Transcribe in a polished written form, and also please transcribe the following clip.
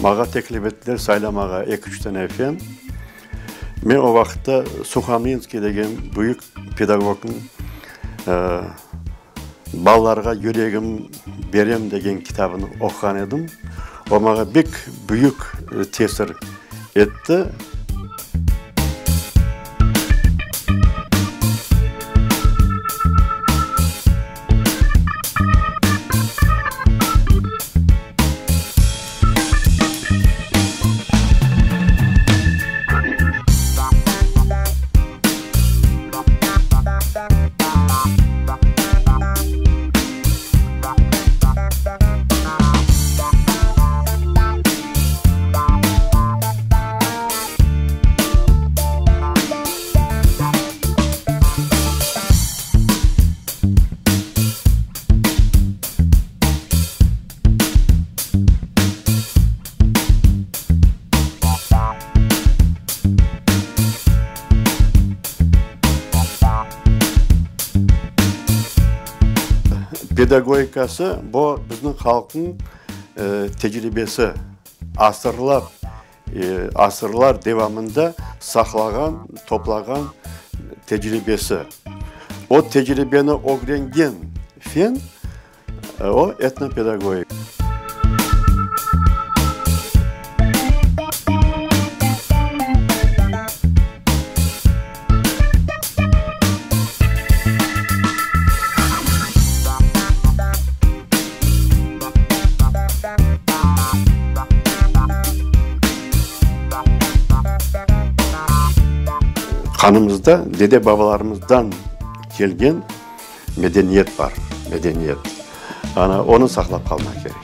Mağa teklif ettiler saylamağa eki-üç tane fen. Men o vaqıtta Suhomlinskiy degen büyük pedagognıñ Balalarğa yüregim berem degen kitabını oquğan edim. O mağa bek büyük tesir etti. Pedagogikası, bu bizniñ halqnıñ tecribesi, asırlap, asırlar devamında saqlağan, toplağan tecribesi. O tecribeni ögrengen fen, o etnopedagogika. Qanımızda dede-babalarımızdan kelgen medeniyet bar, medeniyet. Ana, onı saqlap qalmaq kerek.